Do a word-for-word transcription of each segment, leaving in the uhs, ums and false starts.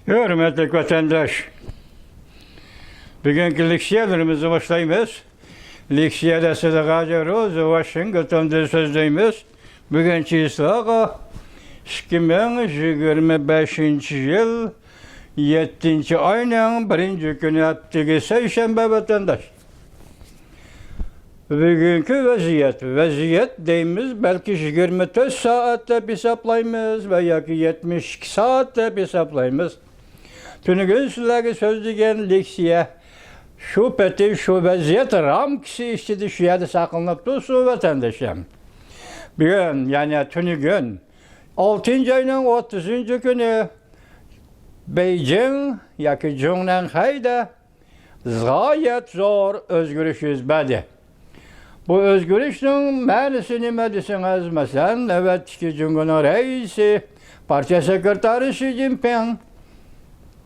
ھۆرمەتلىك ۋەتەنداش، بۈگۈنكى لېكسىيەلىرىمىزنى باشلايمىز. لېكسىيەدە سىدىق ھاجى روزى ۋاشىنگتوندىن سۆزلەيمىز. بۈگۈن چىسلاغا ئىككى مىڭ يىگىرمە بەشىنچى يىل يەتتىنچى ئاينىڭ بىرىنچى كۈنى، ھەپتىلىك سەيشەنبە، ۋەتەنداش. بۈگۈنكى ۋەزىيەت، ۋەزىيەت دەيمىز، بەلكى يىگىرمە تۆت سائەت دەپ ھېسابلايمىز ۋە ياكى يەتمىش ئىككى سائەت دەپ ھېسابلايمىز. تۈنۈگۈن سىلەرگە سۆزلىگەن لېكسىيە شۇ پېتى، شۇ ۋەزىيەت رامكىسى ئىچىدە شۇ يەردە ساقلىنىپ تۇرسۇن، ۋەتەنداشلار. بۈگۈن، يەنى تۈنۈگۈن، ئالتىنچى ئاينىڭ ئوتتۇزىنچى كۈنى بېيجىڭ ياكى جۇڭنەنخەيدە غايەت زور ئۆزگىرىش يۈز بەردى. بۇ ئۆزگىرىشنىڭ مەنىسى نېمە دېسىڭىز، مەسىلەن، نۆۋەتتىكى جۇڭگونىڭ رەئىسى، پارتىيە سېكرېتارى شى جىنپىڭ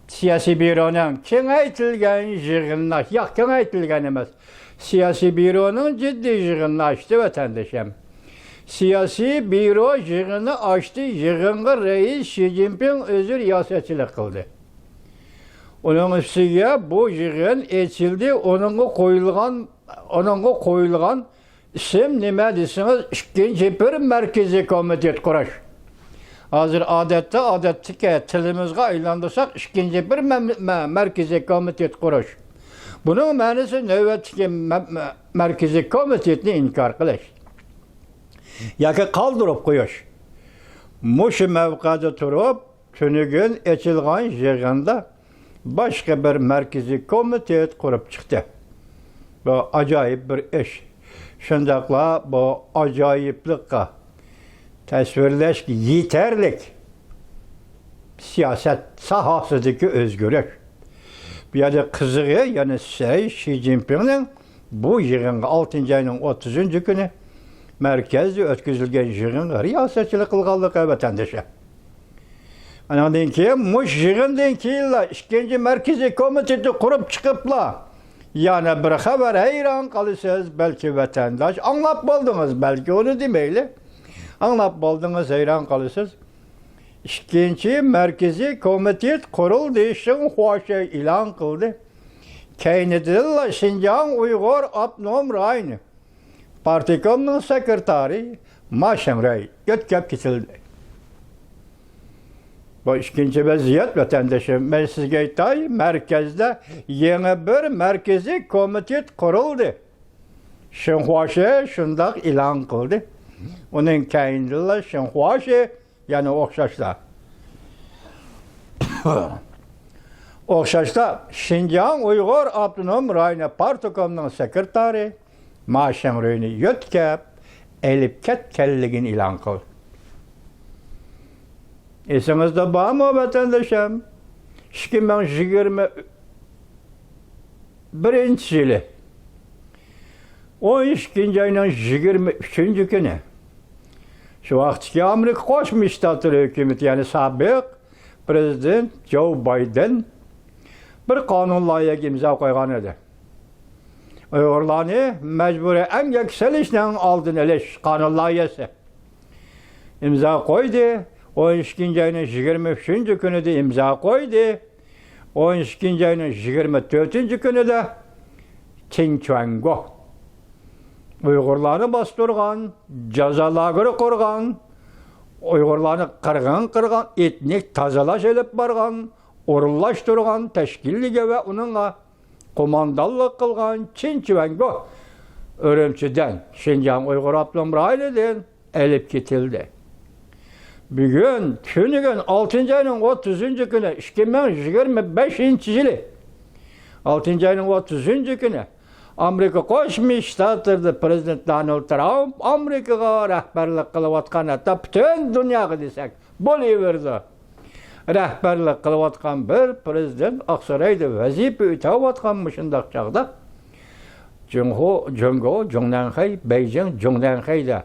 سىياسىي بيۇرونىڭ كېڭەيتىلگەن يىغىنىنى، ياق، كېڭەيتىلگەن ئەمەس، سىياسىي بيۇرونىڭ جىددىي يىغىنىنى ئاچتى، ۋەتەندىشىم. سىياسىي بيۇرو يىغىنى ئاچتى، يىغىنغا رەئىس شى جىنپىڭ ئۆزى رىياسەتچىلىك قىلدى. ئۇنىڭ ئۈستىگە بۇ يىغىن ئېچىلدى، ئۇنىڭغا قويۇلغان، ئۇنىڭغا قويۇلغان ئىسىم نېمە دېسىڭىز، ئىككىنچى بىر مەركىزىي كومىتېت قۇرۇش. ھازىر ئادەتتە، ئادەتتىكى تىلىمىزغا ئايلاندۇرساق، ئىككىنچى بىر مەم-، مە-، مەركىزىي كومىتېت قۇرۇش. بۇنىڭ مەنىسى نۆۋەتتىكى مە-، مە-، مەركىزىي كومىتېتنى ئىنكار قىلىش ياكى قالدۇرۇپ قويۇش. مۇشۇ مەۋقەدە تۇرۇپ، تۈنۈگۈن ئېچىلغان يىغىندا باشقا بىر مەركىزىي كومىتېت قۇرۇپ چىقتى. بۇ ئاجايىپ بىر ئىش. شۇنداقلا بۇ ئاجايىپلىققا تەسۋىرلەشكە يېتەرلىك سىياسەت ساھەسىدىكى ئۆزگىرىش. بۇ يەردە قىزىقى، يەنە سەي شى جىنپىڭنىڭ بۇ يىغىنغا، ئالتىنچى ئاينىڭ ئوتتۇزىنچى كۈنى مەركەزدە ئۆتكۈزۈلگەن يىغىنغا رىياسەتچىلىك قىلغانلىقى، ۋەتەندىشى. ئانىڭدىن كېيىن، مۇشۇ يىغىندىن كېيىنلا ئىككىنچى مەركىزىي كومىتېتنى قۇرۇپ چىقىپلا، يەنە بىر خەۋەر، ھەيران قالىسىز، بەلكى ۋەتەنداش ئاڭلاپ بولدىڭىز، بەلكى ئۇنى دېمەيلى. ئاڭلاپ بولدىڭىز، ھەيران قالىسىز. ئىككىنچى مەركىزىي كومىتېت قۇرۇلدى، شېڭ خۇاشې ئېلان قىلدى. كەينىدىنلا شىنجاڭ ئۇيغۇر ئاپتونوم رايونى پارتكومنىڭ سېكرېتارى ما شېڭرەي يۆتكەپ كېتىلدى. بۇ ئىككىنچى ۋەزىيەت، ۋەتەندىشىم. مەن سىزگە ئېيتاي، مەركەزدە يېڭى بىر مەركىزىي كومىتېت قۇرۇلدى. شېڭ خۇاشې شۇنداق ئېلان قىلدى. ئۇنىڭ كەينىدىنلا شېڭ خۇاشې يەنە ئوخشاشلا. ئوخشاشلا، شىنجاڭ ئۇيغۇر ئاپتونوم رايونى پارتكومنىڭ سېكرېتارى ما شېڭرۇينى يۆتكەپ ئېلىپ كەتكەنلىكىنى ئېلان قىلدى. ئېسىڭىزدە بارمۇ، ۋەتەندىشىم؟ ئىككى مىڭ يىگىرمە بىرىنچى يىلى ئون ئىككىنچى ئاينىڭ يىگىرمە ئۈچىنچى كۈنى شۇ ۋاقىتتىكى ئامېرىكا قوشما شتاتلىرى ھۆكۈمىتى، يەنى سابىق پرېزىدېنت جو بايدېن بىر قانۇن لايىھەگە ئىمزا قويغان ئىدى. ئۇيغۇرلارنى مەجبۇرىي ئەمگەككە سېلىشنىڭ ئالدىنى ئېلىش قانۇن لايىھەسى. ئىمزا قويدى. ئون ئىككىنچى ئاينىڭ يىگىرمە ئۈچىنچى كۈنىدە ئىمزا قويدى. ئون ئىككىنچى ئاينىڭ يىگىرمە تۆتىنچى كۈنىدە چىن چۈەنگو ئۇيغۇرلارنى باستۇرغان، جازا لاگېرى قۇرغان، ئۇيغۇرلارنى قىرغىن قىرغان، ئېتنىك تازىلاش ئېلىپ بارغان، ئورۇنلاشتۇرغان تەشكىللىكى ۋە ئۇنىڭغا قوماندانلىق قىلغان چىن چۈەنگو ئۈرۈمچىدىن، شىنجاڭ ئۇيغۇر ئاپتونوم رايونىدىن ئېلىپ كېتىلدى. بۈگۈن، تۈنۈگۈن، ئالتىنچى ئاينىڭ ئوتتۇزىنچى كۈنى، ئىككى مىڭ يىگىرمە بەشىنچى يىلى، ئالتىنچى ئاينىڭ ئوتتۇزىنچى كۈنى ئامېرىكا قوشما شتاتلىرىدا پرېزىدېنت دونالد ترامپ ئامېرىكىغا رەھبەرلىك قىلىۋاتقان، ھەتتا پۈتۈن دۇنياغا دېسەك بولۇۋېرىدۇ، رەھبەرلىك قىلىۋاتقان بىر پرېزىدېنت ئاقسارايدا ۋەزىپە ئۆتەۋاتقان مۇشۇنداق چاغدا، جۇڭخۇ، جۇڭگو، جۇڭنەنخەي، بېيجىڭ، جۇڭنەنخەيدە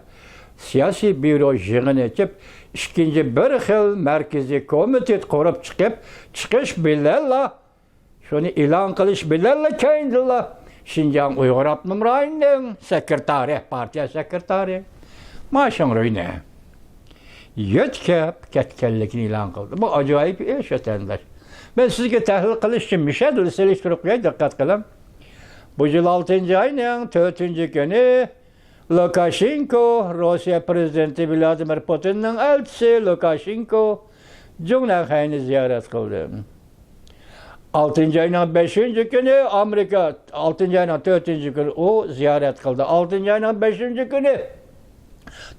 سىياسىي بيۇرو يىغىنى ئېچىپ، ئىككىنچى بىر خىل مەركىزىي كومىتېت قۇرۇپ چىقىپ، چىقىش بىلەنلا، شۇنى ئېلان قىلىش بىلەنلا كەينىدىنلا شىنجاڭ ئۇيغۇر ئاپتونوم رايونىنىڭ سېكرېتارى، پارتىيە سېكرېتارى ما شېڭرۇينى يۆتكەپ كەتكەنلىكىنى ئېلان قىلدى. بۇ ئاجايىپ ئىش، ۋەتەنداش. مەن سىزگە تەھلىل قىلىشچە مىشەدىل سېلىشتۇرۇپ قوياي، دىققەت قىلىڭ. بۇ يىل ئالتىنچى ئاينىڭ تۆتىنچى كۈنى لۇكاشېنكو روسىيە پىرېزىدېنتى ۋلادىمىر پۇتىننىڭ ئەلچىسى لۇكاشېنكو جۇڭنەنخەينى زىيارەت قىلدى. ئالتىنچى ئاينىڭ بەشىنچى كۈنى ئامېرىكا، ئالتىنچى ئاينىڭ تۆتىنچى كۈنى ئۇ زىيارەت قىلدى. ئالتىنچى ئاينىڭ بەشىنچى كۈنى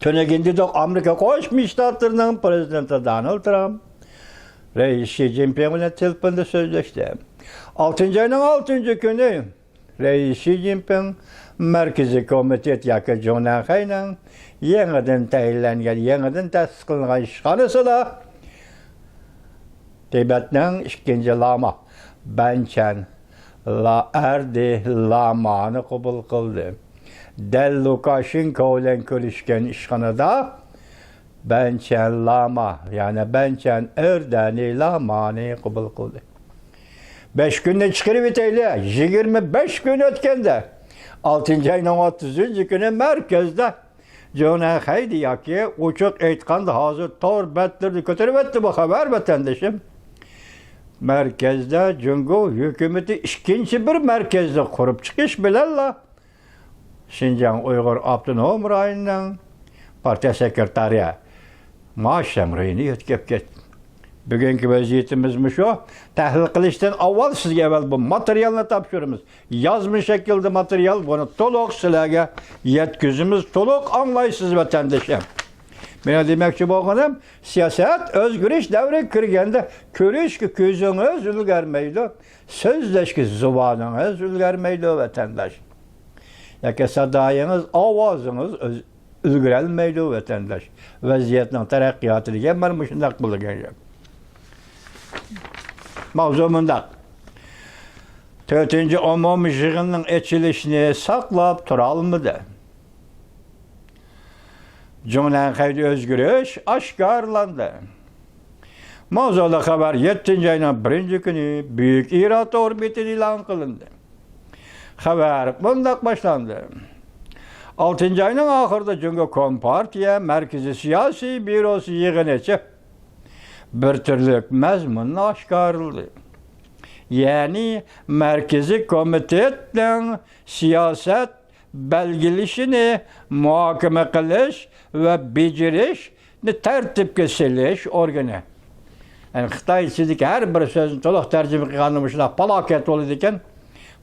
تۈنۈگۈن دېدۇق، ئامېرىكا قوشما شتاتلىرىنىڭ پىرېزىدېنتى دونالد ترامپ رەئىس شى جىنپىڭ بىلەن تېلېفوندا سۆزلەشتى. ئالتىنچى ئاينىڭ ئالتىنچى كۈنى رەئىس شى جىنپىڭ مەركىزىي كومىتېت ياكى جۇڭنەنخەينىڭ يېڭىدىن تەيىنلەنگەن، يېڭىدىن تەسىس قىلىنغان ئىشخانىسىدا تىبەتنىڭ ئىككىنچى لاما بەنچەن لا ئەردى لامانى قوبۇل قىلدى. دەل لۇكاشېنكو بىلەن كۆرۈشكەن ئىشخانىدا بەنچەن لاما، يەنى بەنچەن ئەردەنى لامانى قوبۇل قىلدى. بەش كۈننى چىقىرىۋېتەيلى، يىگىرمە بەش كۈن ئۆتكەندە، ئالتىنچى ئاينىڭ ئوتتۇزىنچى كۈنى مەركەزدە جۇڭنەنخەيدە ياكى ئوچۇق ئېيتقاندا ھازىر تور بەتلىرىدە كۆتۈرۈۋەتتى بۇ خەۋەر، ۋەتەندىشىم. مەركەزدە جۇڭگو ھۆكۈمىتى ئىككىنچى بىر مەركەزنى قۇرۇپ چىقىش بىلەنلا شىنجاڭ ئۇيغۇر ئاپتونوم رايونىنىڭ پارتىيە سېكرېتارى ما شەڭرۇينى يۆتكەپ كەتتى. بۈگۈنكى ۋەزىيىتىمىز مۇشۇ. تەھلىل قىلىشتىن ئاۋۋال سىزگە ئەۋۋەل بۇ ماتېرىيالنى تاپشۇرىمىز. يازما شەكىلدە ماتېرىيال، بۇنى تولۇق سىلەرگە يەتكۈزىمىز، تولۇق ئاڭلايسىز، ۋەتەندىشىم. مېنىڭ دېمەكچى بولغىنىم، سىياسەت ئۆزگىرىش دەۋرىگە كىرگەندە، كۆرۈشكە كۆزىڭىز ئۈلگەرمەيدۇ، سۆزلەشكە زۇۋانىڭىز ئۈلگەرمەيدۇ، ۋەتەنداش. ياكى سادايىڭىز، ئاۋازىڭىز ئۆز-، ئۈلگۈرەلمەيدۇ، ۋەتەنداش. ۋەزىيەتنىڭ تەرەققىياتى دېگەن مانا مۇشۇنداق بولىدىكەن. ماۋزۇ مۇنداق. تۆتىنچى ئومۇمىي يىغىننىڭ ئېچىلىشىنى ساقلاپ تۇرالمىدى. جۇڭنەنخەيدە ئۆزگىرىش ئاشكارىلاندى. ماۋزۇلۇق خەۋەر يەتتىنچى ئاينىڭ بىرىنچى كۈنى بۈيۈك ئىرادە ئوربىتىدا ئېلان قىلىندى. خەۋەر مۇنداق باشلاندى. ئالتىنچى ئاينىڭ ئاخىرىدا جۇڭگو كومپارتىيە مەركىزىي سىياسىي بيۇروسى يىغىن ئېچىپ، بىر تۈرلۈك مەزمۇننى ئاشكارىلىدى. يەنى مەركىزىي كومىتېتنىڭ سىياسەت بەلگىلىشىنى مۇھاكىمە قىلىش ۋە بېجىرىشنى تەرتىپكە سېلىش ئورگىنى. يەنى خىتايچىدىكى ھەر بىر سۆزنى تولۇق تەرجىمە قىلغاندا مۇشۇنداق پالاكەت بولىدىكەن.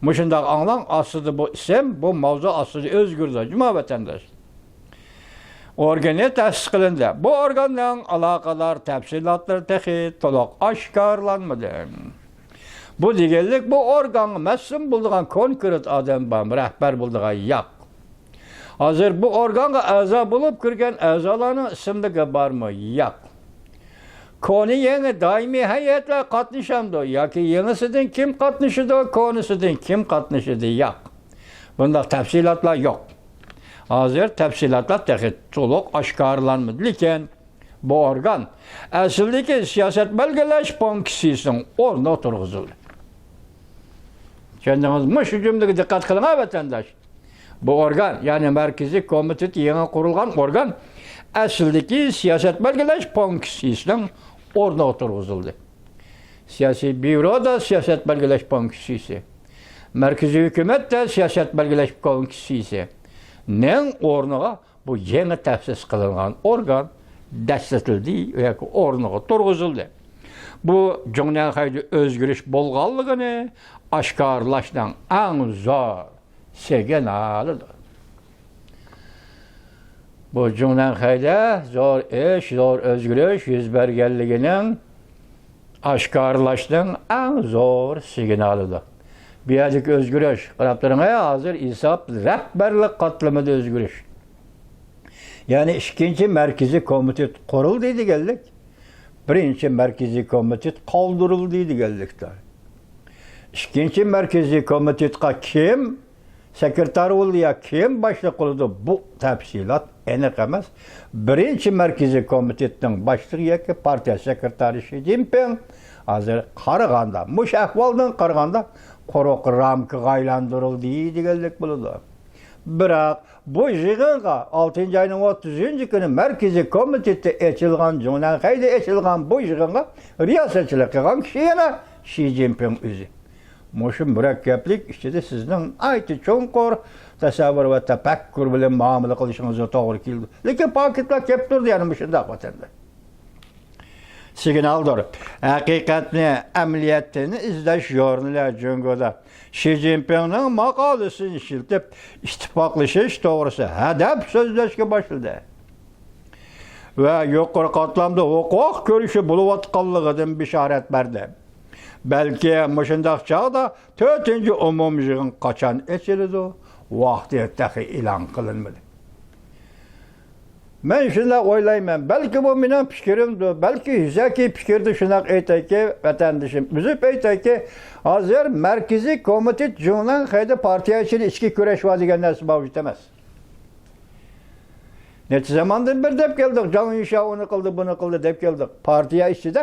مۇشۇنداق ئاڭلاڭ، ئاستىدا بۇ ئىسىم، بۇ ماۋزۇ ئاستىدا ئۆزگىرىدۇ، جۇما ۋەتەنداش. ئورگىنى تەسىس قىلىندى. بۇ ئورگاننىڭ ئالاقىدار تەپسىلاتلىرى تېخى تولۇق ئاشكارىلانمىدى. بۇ دېگەنلىك، بۇ ئورگانغا مەسئۇل بولىدىغان كونكرېت ئادەم بارمۇ، رەھبەر بولىدىغان؟ ياق. ھازىر بۇ ئورگانغا ئەزا بولۇپ كىرگەن ئەزالارنىڭ ئىسىملىكى بارمۇ؟ ياق. كونا، يېڭى دائىمىي ھەيئەتلەر قاتنىشامدۇ ياكى يېڭىسىدىن كىم قاتنىشىدۇ، كونىسىدىن كىم قاتنىشىدۇ؟ ياق. بۇنداق تەپسىلاتلار يوق. ھازىر تەپسىلاتلار تېخى تولۇق ئاشكارىلانمىدى. لېكىن بۇ ئورگان ئەسلىدىكى سىياسەت بەلگىلەش فۇنكسىيىسىنىڭ ئورنىغا تۇرغۇزۇلدى. چۈشەندىڭىزمۇ؟ شۇ جۈملىگە دىققەت قىلىڭ، ۋەتەنداش. بۇ ئورگان، يەنى مەركىزىي كومىتېت، يېڭى قۇرۇلغان ئورگان ئەسلىدىكى سىياسەت بەلگىلەش فۇنكسىيىسىنىڭ ئورنىغا تۇرغۇزۇلدى. سىياسىي بيۇرودا سىياسەت بەلگىلەش فۇنكسىيىسى، مەركىزىي ھۆكۈمەتتە سىياسەت بەلگىلەش فۇنكسىيىسىنىڭ ئورنىغا بۇ يېڭى تەسىس قىلىنغان ئورگان دەسسىتىلدى ياكى ئورنىغا تۇرغۇزۇلدى. بۇ جۇڭنەنخەيدە ئۆزگىرىش بولغانلىقىنى ئاشكارىلاشنىڭ ئەڭ زور سىگنالىدۇر. بۇ جۇڭنەنخەيدە زور ئىش، زور ئۆزگىرىش يۈز بەرگەنلىكىنىڭ ئاشكارىلاشنىڭ ئەڭ زور سىگنالىدۇر. بۇ يەردىكى ئۆزگىرىش، قاراپ تۇرۇڭ، ھازىر ھېساب رەھبەرلىك قاتلىمىدا ئۆزگىرىش. يەنى ئىككىنچى مەركىزىي كومىتېت قۇرۇلدى دېگەنلىك، بىرىنچى مەركىزىي كومىتېت قالدۇرۇلدى دېگەنلىكتۇر. ئىككىنچى مەركىزىي كومىتېتقا كىم سېكرېتار بولىدۇ يا كىم باشلىق بولىدۇ، بۇ تەپسىلات ئېنىق ئەمەس. بىرىنچى مەركىزىي كومىتېتنىڭ باشلىقى ياكى پارتىيە سېكرېتارى شى جىنپىڭ ھازىر قارىغاندا، مۇشۇ ئەھۋالدىن قارىغاندا، قۇرۇق رامكىغا ئايلاندۇرۇلدى دېگەنلىك بولىدۇ. بىراق، بۇ يىغىنغا ئالتىنچى ئاينىڭ ئوتتۇزىنچى كۈنى مەركىزىي كومىتېتى ئېچىلغان، جۇڭنەنخەيدە ئېچىلغان بۇ يىغىنغا رىياسەتچىلىك قىلغان كىشى يەنە شى جىنپىڭ ئۆزى. مۇشۇ مۇرەككەپلىك ئىچىدە سىزنىڭ ناھايىتى چوڭقۇر تەسەۋۋۇر ۋە تەپەككۇر بىلەن مۇئامىلە قىلىشىڭىزغا توغرا كېلىدۇ. لېكىن پاكىتلار كەپ تۇردى يەنە مۇشۇنداق ۋەتەندە. سىگنالدۇر. ھەقىقەتنى ئەمەلىيەتتىن ئىزدەش ژۇرنىلى جۇڭگودا شى جىنپىڭنىڭ ماقالىسىنى ئىشلىتىپ، ئىتتىپاقلىشىش توغرىسى ھەدەپ سۆزلەشكە باشلىدى ۋە يۇقىرى قاتلامدا ھوقۇق كۆرۈشى بولۇۋاتقانلىقىدىن بېشارەت بەردى. بەلكى مۇشۇنداق چاغدا تۆتىنچى ئومۇميىغىن قاچان ئېچىلىدۇ؟ ۋاقتى تېخى ئېلان قىلىنمىدى. مەن شۇنداق ئويلايمەن، بەلكى بۇ مېنىڭ پىكرىمدۇ، بەلكى يۈزەكى پىكىردە شۇنداق ئېيتايكى، ۋەتەندىشىم، ئۈزۈپ ئېيتايكى، ھازىر مەركىزىي كومىتېت جۇڭنەنخەيدە پارتىيە ئىچىدە ئىچكى كۈرەش بار دېگەن نەرسە مەۋجۇت ئەمەس. نەچچە زاماندىن بېرى دەپ كەلدۇق، جاڭ يۈشياۋ ئۇنى قىلدى، بۇنى قىلدى دەپ كەلدۇق. پارتىيە ئىچىدە،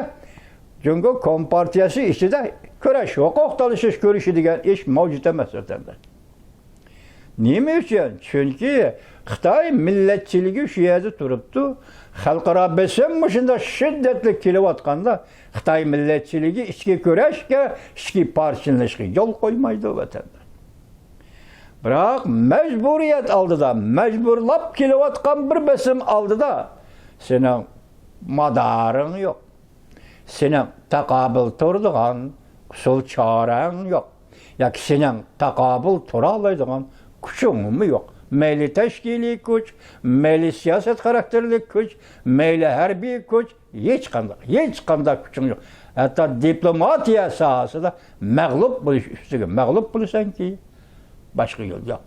جۇڭگو كومپارتىيەسى ئىچىدە كۈرەش، ھوقۇق تالىشىش كۈرىشى دېگەن ئىش مەۋجۇت ئەمەس، ۋەتەنداش. نېمە ئۈچۈن؟ چۈنكى خىتاي مىللەتچىلىكى شۇ يەردە تۇرۇپتۇ. خەلقئارا بېسىم مۇشۇنداق شىددەتلىك كېلىۋاتقاندا، خىتاي مىللەتچىلىكى ئىچكى كۈرەشكە، ئىچكى پارچىلىنىشقا يول قويمايدۇ، ۋەتەنداش. بىراق مەجبۇرىيەت ئالدىدا، مەجبۇرلاپ كېلىۋاتقان بىر بېسىم ئالدىدا سېنىڭ مادارىڭ يوق. سېنىڭ تاقابىل تۇرىدىغان ئۇسۇل چارەڭ يوق. ياكى سېنىڭ تاقابىل تۇرالايدىغان كۈچۈڭمۇ يوق. مەيلى تەشكىلىي كۈچ، مەيلى سىياسەت خاراكتېرلىك كۈچ، مەيلى ھەربىي كۈچ، ھېچقانداق، ھېچقانداق كۈچۈڭ يوق. ھەتتا دىپلوماتىيە ساھەسىدە مەغلۇپ بولۇش ئۈستىگە مەغلۇپ بولىسەنكى، باشقا يول يوق.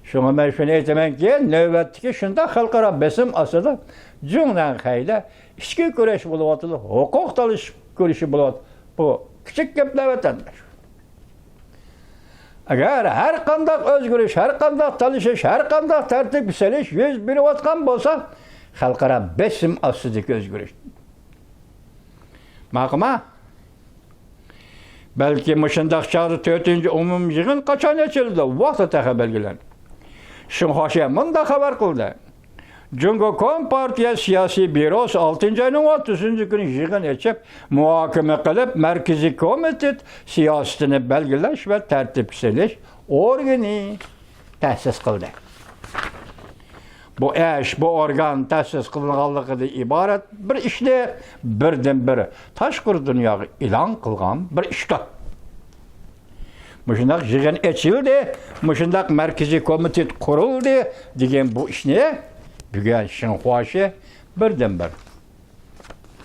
شۇڭا مەن شۇنى ئېيتىمەنكى، نۆۋەتتىكى شۇنداق خەلقئارا بېسىم ئاستىدا جۇڭنەنخەيدە ئىچكى كۈرەش بولۇۋاتىدۇ، ھوقۇق تالىشىش كۈرىشى بولۇۋاتىدۇ. بۇ كىچىك گەپلەر، ۋەتەنداش. ئەگەر ھەر قانداق ئۆزگىرىش، ھەر قانداق تالىشىش، ھەر قانداق تەرتىپكە سېلىش يۈز بېرىۋاتقان بولسا، خەلقئارا بېسىم ئاستىدىكى ئۆزگىرىش. ماقۇلما؟ بەلكى مۇشۇنداق چاغدا تۆتىنچى ئومۇميىغىن قاچان ئېچىلىدۇ؟ ۋاقتى تېخى بەلگىلەنمىدى. شىنخۇاشيەن مۇنداق خەۋەر قىلدى. جۇڭگو كومپارتىيە سىياسىي بيۇروسى ئالتىنچى ئاينىڭ ئوتتۇزىنچى كۈنى يىغىن ئېچىپ، مۇھاكىمە قىلىپ، مەركىزىي كومىتېت سىياسىتىنى بەلگىلەش ۋە تەرتىپكە سېلىش ئورگىنى تەسىس قىلدى. بۇ ئىش، بۇ ئورگان تەسىس قىلىنغانلىقىدىن ئىبارەت بىر ئىشنى بىردىنبىر تاشقىرى دۇنياغا ئېلان قىلغان بىر ئىشتۇر. مۇشۇنداق يىغىن ئېچىلدى، مۇشۇنداق مەركىزىي كومىتېت قۇرۇلدى دېگەن بۇ ئىشنى بۈگۈن شىنخۇاشى بىردىنبىر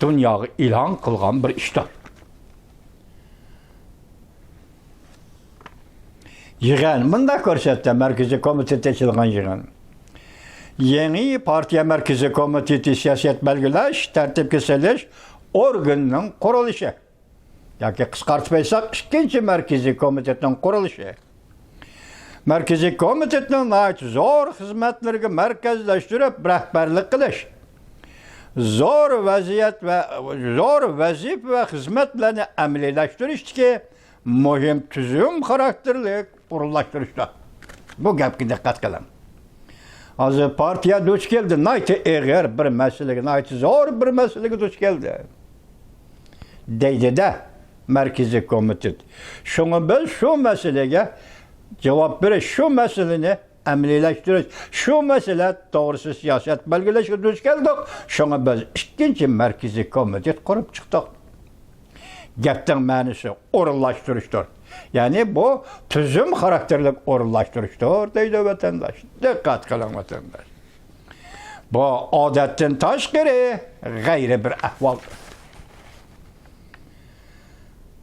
دۇنياغا ئېلان قىلغان بىر ئىشتۇر. يىغىن مۇنداق كۆرسەتتى، مەركىزىي كومىتېت ئېچىلغان يىغىن. يېڭى پارتىيە مەركىزىي كومىتېتى سىياسەت بەلگىلەش، تەرتىپكە سېلىش ئورگىنىنىڭ قۇرۇلۇشى. ياكى قىسقارتىپ ئېيتساق، ئىككىنچى مەركىزىي كومىتېتنىڭ قۇرۇلۇشى. مەركىزىي كومىتېتنىڭ ناھايىتى زور خىزمەتلىرىگە مەركەزلەشتۈرۈپ رەھبەرلىك قىلىش، زور ۋەزىيەت ۋە زور ۋەزىپە ۋە خىزمەتلەرنى ئەمەلىيلەشتۈرۈشتىكى مۇھىم تۈزۈم خاراكتېرلىك ئورۇنلاشتۇرۇشتا. بۇ گەپكە دىققەت قىلىڭ. ھازىر پارتىيە دۇچ كەلدى، ناھايىتى ئېغىر بىر مەسىلىگە، ناھايىتى زور بىر مەسىلىگە دۇچ كەلدى، دەيدىدە مەركىزىي كومىتېت. شۇڭا بىز شۇ مەسىلىگە جاۋاب بېرىش، شۇ مەسىلىنى ئەمەلىيلەشتۈرۈش، شۇ مەسىلە توغرىسىدا سىياسەت بەلگىلەشكە دۇچ كەلدۇق. شۇڭا بىز ئىككىنچى مەركىزىي كومىتېت قۇرۇپ چىقتۇق. گەپنىڭ مەنىسى ئورۇنلاشتۇرۇشتۇر. يەنى بۇ تۈزۈم خاراكتېرلىك ئورۇنلاشتۇرۇشتۇر، دەيدۇ ۋەتەنداش. دىققەت قىلىڭ، ۋەتەنداش. بۇ ئادەتتىن تاشقىرى، غەيرىي بىر ئەھۋال.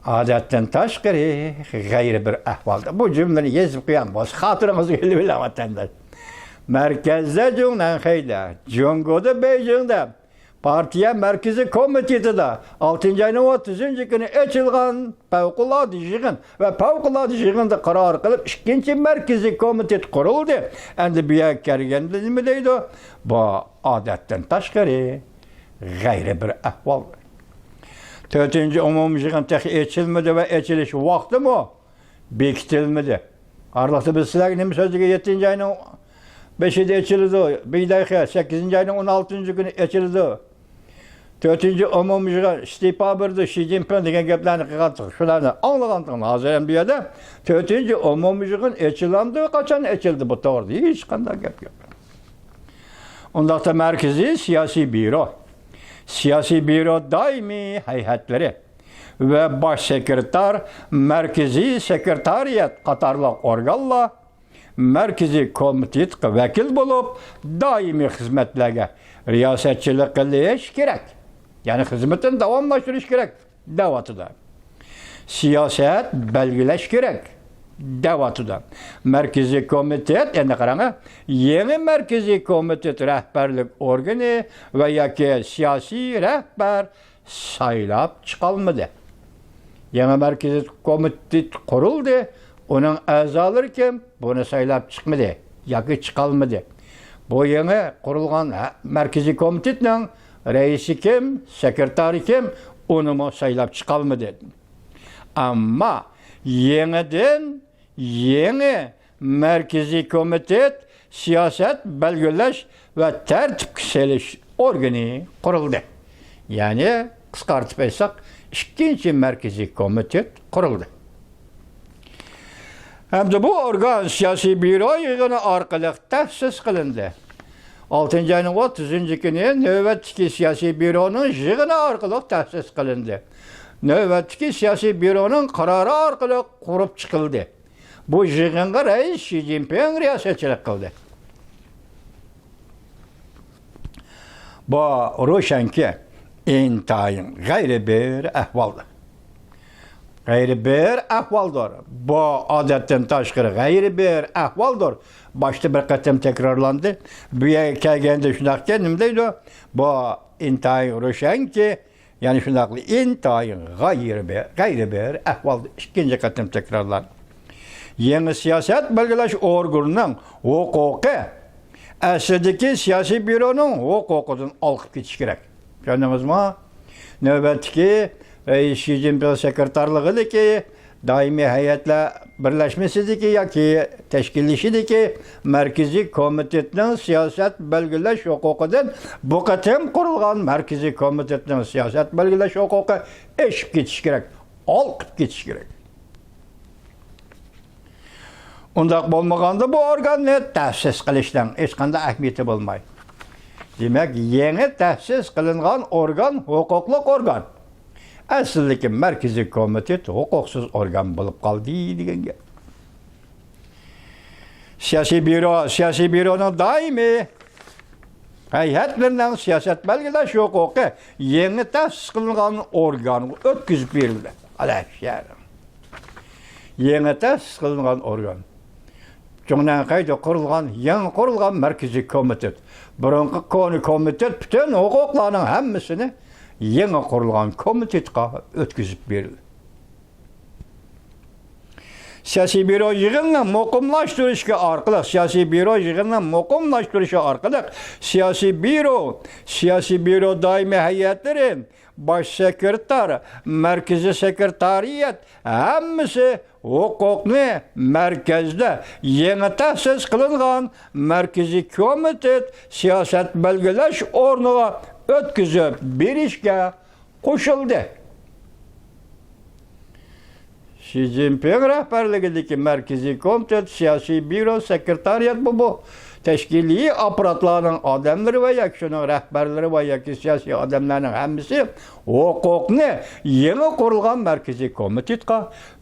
ئادەتتىن تاشقىرى، غەيرىي بىر ئەھۋالدا. بۇ جۈملىنى يېزىپ قويۇڭ، بولسا خاتىرىڭىزگە ئېلىۋېلىڭ، ۋەتەنداش. مەركەزدە جۇڭنەنخەيدە، جۇڭگودا بېيجىڭدا، پارتىيە مەركىزىي كومىتېتىدا ئالتىنچى ئاينىڭ ئوتتۇزىنچى كۈنى ئېچىلغان پەۋقۇلئاددە يىغىن ۋە پەۋقۇلئاددە يىغىندا قارار قىلىپ، ئىككىنچى مەركىزىي كومىتېت قۇرۇلدى. ئەمدى بۇ يەرگە كەلگەندە نېمە دەيدۇ؟ بۇ ئادەتتىن تاشقىرى، غەيرىي بىر ئەھۋال. تۆتىنچى ئومۇميىغىن تېخى ئېچىلمىدى ۋە ئېچىلىش ۋاقتىمۇ بېكىتىلمىدى. ئارىلىقتا بىز سىلەرگە نېمە سۆزلىگەن؟ يەتتىنچى ئاينىڭ بېشىدا ئېچىلىدۇ، بىدايخې، سەككىزىنچى ئاينىڭ ئون ئالتىنچى كۈنى ئېچىلىدۇ. تۆتىنچى ئومۇميىغىن ئىستېپا بېرىدۇ، شى جىنپىڭ دېگەن گەپلەرنى قىلغانتىڭ، شۇلارنى ئاڭلىغانتىڭ، ھازىر ھەم بۇ يەردە تۆتىنچى ئومۇميىغىن ئېچىلامدۇ؟ قاچان ئېچىلدى؟ بۇ توغرىدا ھېچقانداق گەپ يوق. ئۇنداقتا مەركىزىي سىياسىي بيۇرو، سىياسىي بيۇرو دائىمىي ھەيئەتلىرى ۋە باش سېكرېتار، مەركىزىي سېكرېتارىيەت قاتارلىق ئورگانلار مەركىزىي كومىتېتقا ۋەكىل بولۇپ، دائىمىي خىزمەتلەرگە رىياسەتچىلىك قىلىش كېرەك. يەنى خىزمىتىنى داۋاملاشتۇرۇش كېرەك دەۋاتىدۇ. سىياسەت بەلگىلەش كېرەك دەۋاتىدۇ. مەركىزىي كومىتېت، ئەندى قاراڭ، يېڭى مەركىزىي كومىتېت رەھبەرلىك ئورگىنى ۋە ياكى سىياسىي رەھبەر سايلاپ چىقالمىدى. يېڭى مەركىزىي كومىتېت قۇرۇلدى. ئۇنىڭ ئەزالىرى كىم؟ بۇنى سايلاپ چىقمىدى ياكى چىقالمىدى. بۇ يېڭى قۇرۇلغان ھە-، مەركىزىي كومىتېتنىڭ رەئىسى كىم، سېكرېتارى كىم، ئۇنىمۇ سايلاپ چىقالمىدى. ئەمما يېڭىدىن يېڭى مەركىزىي كومىتېت سىياسەت بەلگىلەش ۋە تەرتىپكە سېلىش ئورگىنى قۇرۇلدى. يەنى، قىسقارتىپ ئېيتساق، ئىككىنچى مەركىزىي كومىتېت قۇرۇلدى. ھەمدە بۇ ئورگان سىياسىي بيۇرو يىغىنى ئارقىلىق تەسىس قىلىندى. ئالتىنچى ئاينىڭ ئوتتۇزىنچى كۈنى نۆۋەتتىكى سىياسىي بيۇرونىڭ يىغىنى ئارقىلىق تەسىس قىلىندى. نۆۋەتتىكى سىياسىي بيۇرونىڭ قارارى ئارقىلىق قۇرۇپ چىقىلدى. بۇ يىغىنغا رەئىس شى جىنپىڭ رىياسەتچىلىك قىلدى. بۇ روشەنكى، ئىنتايىن غەيرىي بىر ئەھۋالدۇر. غەيرىي بىر ئەھۋالدۇر. بۇ ئادەتتىن تاشقىرى غەيرىي بىر ئەھۋالدۇر. باشتا بىر قېتىم تەكرارلاندى. بۇ يەرگە كەلگەندە شۇنداقكەن، نېمە دەيدۇ؟ بۇ ئىنتايىن روشەنكى، يەنى شۇنداقلا ئىنتايىن غەيرىي بىر، غەيرىي بىر ئەھۋالدا ئىككىنچى قېتىم تەكرارلاندى. يېڭى سىياسەت بەلگىلەش ئورگىنىنىڭ ھوقۇقى ئەسلىدىكى سىياسىي بيۇرونىڭ ھوقۇقىدىن ھالقىپ كېتىشى كېرەك. چۈشەندىڭىزمۇ؟ نۆۋەتتىكى رەئىس شى جىنپىڭ سېكرېتارلىقىدىكى دائىمىي ھەيئەتلەر بىرلەشمىسىدىكى ياكى تەشكىللىشىدىكى مەركىزىي كومىتېتنىڭ سىياسەت بەلگىلەش ھوقۇقىدىن بۇ قېتىم قۇرۇلغان مەركىزىي كومىتېتنىڭ سىياسەت بەلگىلەش ھوقۇقى ئېشىپ كېتىشى كېرەك، ھالقىپ كېتىشى كېرەك. ئۇنداق بولمىغاندا، بۇ ئورگاننى تەسىس قىلىشنىڭ ھېچقانداق ئەھمىيىتى بولمايدۇ. دېمەك، يېڭى تەسىس قىلىنغان ئورگان ھوقۇقلۇق ئورگان. ئەسلىدىكى مەركىزىي كومىتېت ھوقۇقسىز ئورگان بولۇپ قالدى دېگەن گەپ. سىياسىي بيۇرو، سىياسىي بيۇرونىڭ دائىمىي ھەيئەتلىرىنىڭ سىياسەت بەلگىلەش ھوقۇقى يېڭى تەسىس قىلىنغان ئورگانغا ئۆتكۈزۈپ بېرىلدى. ئەلەشەر. يېڭى تەسىس قىلىنغان ئورگان. جۇڭنەنخەيدە قۇرۇلغان، يېڭى قۇرۇلغان مەركىزىي كومىتېت. بۇرۇنقى كونا كومىتېت پۈتۈن ھوقۇقلارنىڭ ھەممىسىنى يېڭى قۇرۇلغان كومىتېتقا ئۆتكۈزۈپ بېرىلدى. سىياسىي بيۇرو يىغىنىنى مۇقىملاشتۇرۇشى ئارقىلىق، سىياسىي بيۇرو يىغىنىنى مۇقىملاشتۇرۇشى ئارقىلىق، سىياسىي بيۇرو، سىياسىي بيۇرو دائىمىي ھەيئەتلىرى، باش سېكرېتار، مەركىزىي سېكرېتارىيەت، ھەممىسى ھوقۇقنى مەركەزدە يېڭى تەسىس قىلىنغان مەركىزىي كومىتېت سىياسەت بەلگىلەش ئورنىغا ئۆتكۈزۈپ بېرىشكە قوشۇلدى. شى جىنپىڭ رەھبەرلىكىدىكى مەركىزىي كومىتېت، سىياسىي بيۇرو، سېكرېتارىيەت، بۇ، بۇ تەشكىلىي ئاپپاراتلارنىڭ ئادەملىرى ۋە ياكى شۇنىڭ رەھبەرلىرى ۋە ياكى سىياسىي ئادەملەرنىڭ ھەممىسى ھوقۇقنى يېڭى قۇرۇلغان مەركىزىي كومىتېتقا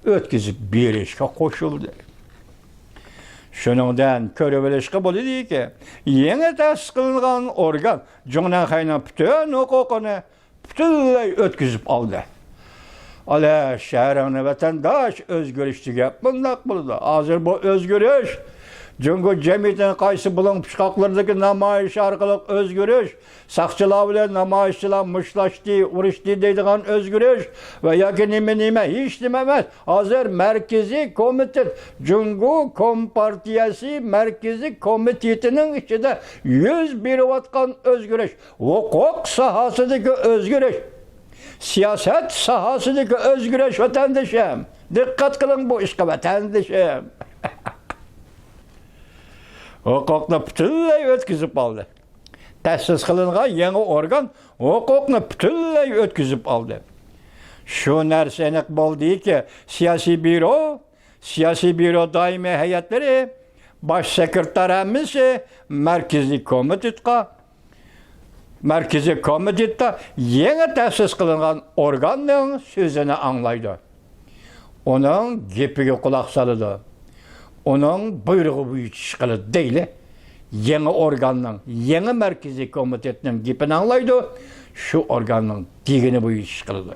ئۆتكۈزۈپ بېرىشكە قوشۇلدى. شۇنىڭدىن كۆرۈۋېلىشقا بولىدۇكى، يېڭى تەسىس قىلىنغان ئورگان جۇڭنەنخەينىڭ پۈتۈن ھوقۇقىنى پۈتۈنلەي ئۆتكۈزۈپ ئالدى. ئالە، شەھىرىڭنى ۋەتەنداش، ئۆزگىرىش دېگەن مۇنداق بولىدۇ. ھازىر بۇ ئۆزگىرىش جۇڭگو جەمئىيىتىنىڭ قايسى بۇلۇڭ پۇچقاقلىرىدىكى نامايىش ئارقىلىق ئۆزگىرىش، ساقچىلار بىلەن نامايىشچىلار مۇشتلاشتى، ئۇرۇشتى دەيدىغان ئۆزگىرىش ۋە ياكى نېمە نېمە، ھېچ نېمە ئەمەس. ھازىر مەركىزىي كومىتېت، جۇڭگو كومپارتىيەسى مەركىزىي كومىتېتىنىڭ ئىچىدە يۈز بېرىۋاتقان ئۆزگىرىش، ھوقۇق ساھەسىدىكى ئۆزگىرىش، سىياسەت ساھەسىدىكى ئۆزگىرىش، ۋەتەندىشىم. دىققەت قىلىڭ بۇ ئىشقا، ۋەتەندىشىم. ھوقۇقنى پۈتۈنلەي ئۆتكۈزۈپ ئالدى. تەسىس قىلىنغان يېڭى ئورگان ھوقۇقنى پۈتۈنلەي ئۆتكۈزۈپ ئالدى. شۇ نەرسە ئېنىق بولدىكى، سىياسىي بيۇرو، سىياسىي بيۇرو دائىمىي ھەيئەتلىرى، باش سېكرېتار ھەممىسى مەركىزىي كومىتېتقا، مەركىزىي كومىتېتتا يېڭى تەسىس قىلىنغان ئورگاننىڭ سۆزىنى ئاڭلايدۇ. ئۇنىڭ گېپىگە قۇلاق سالىدۇ. ئۇنىڭ بۇيرۇقى بويىچە ئىش قىلىدۇ دەيلى. يېڭى ئورگاننىڭ، يېڭى مەركىزىي كومىتېتنىڭ گېپىنى ئاڭلايدۇ، شۇ ئورگاننىڭ دېگىنى بويىچە ئىش قىلىدۇ.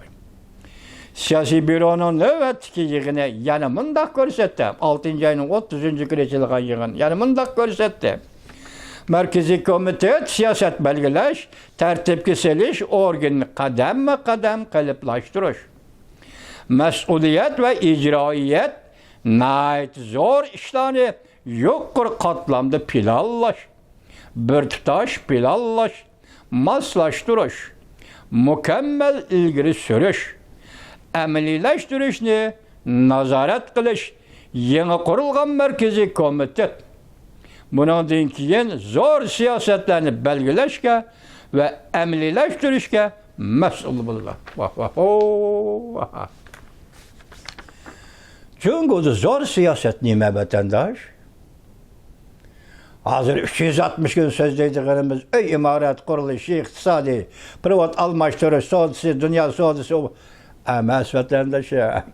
سىياسىي بيۇرونىڭ نۆۋەتتىكى يىغىنى يەنە مۇنداق كۆرسەتتى، ئالتىنچى ئاينىڭ ئوتتۇزىنچى كۈنى ئېچىلغان يىغىن يەنە مۇنداق كۆرسەتتى. مەركىزىي كومىتېت سىياسەت بەلگىلەش، تەرتىپكە سېلىش ئورگىنىنى قەدەممۇ قەدەم قېلىپلاشتۇرۇش، مەسئۇلىيەت ۋە ئىجرائىيەت ناھايىتى زور ئىشلارنى يۇقىرى قاتلامدا پىلانلاش، بىر تۇتاش پىلانلاش، ماسلاشتۇرۇش، مۇكەممەل ئىلگىرى سۈرۈش، ئەمەلىيلەشتۈرۈشنى نازارەت قىلىش، يېڭى قۇرۇلغان مەركىزىي كومىتېت بۇنىڭدىن كېيىن زور سىياسەتلەرنى بەلگىلەشكە ۋە ئەمەلىيلەشتۈرۈشكە مەسئۇل بولىدۇ. ۋاھ، ۋاھ، ھو، ۋاھ. جۇڭگودا زور سىياسەت نېمە، ۋەتەنداش؟ ھازىر ئۈچ يۈز ئاتمىش كۈن سۆزلەيدىغىنىمىز ئۆي ئىمارەت قۇرۇلۇشى، ئىقتىسادىي، پېرېۋوت ئالماشتۇرۇش سودىسى، دۇنيا سودىسى ئەمەس، ۋەتەنداشلار.